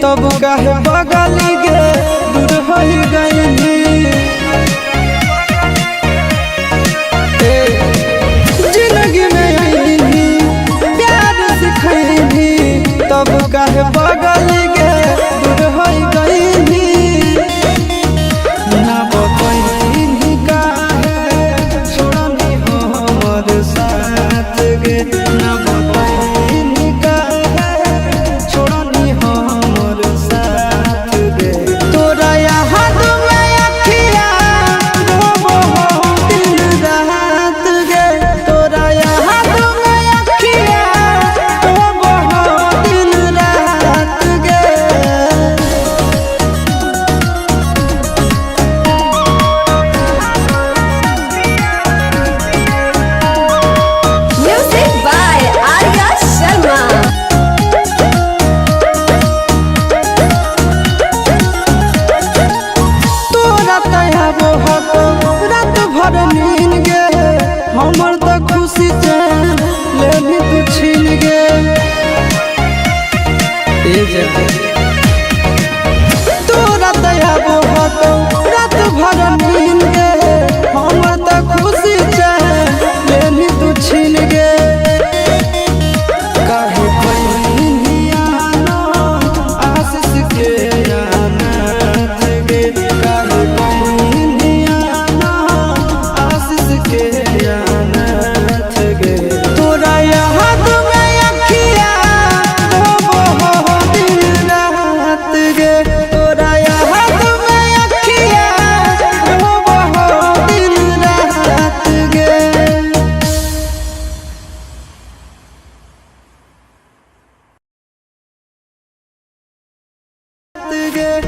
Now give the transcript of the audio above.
तब काहे बगल गे दूर हो गईनी। जिंदगी में आईनी प्यार सिखैनी तब काहे बगल गे दूर हो गईनी। ना बतैनी काहे छोड़नी हमर साथ गे, ना बतैनी काहे छोड़नी हमर साथ गे। तोरा याद में अखिया रोबो दिन रात गे, तोरा याद में अखिया रोबो दिन रात गे। Music by Arya Sharma. तोरा तयाबो हको रात भर नीन गे, हमर त खुशी चैन लेनी तू छीन गे। तोरा तयाबो हको रात भर नीन गे, हमर त खुशी चैन लेनी तू छीन गे। काहे बहिनिया आशीष के अनाथ गे, काहे बहिनिया आशीष के अनाथ गे। तोरा याद में अखिया रोबो दिन रात गे, तोरा याद में अखिया रोबो दिन रात गे। गे।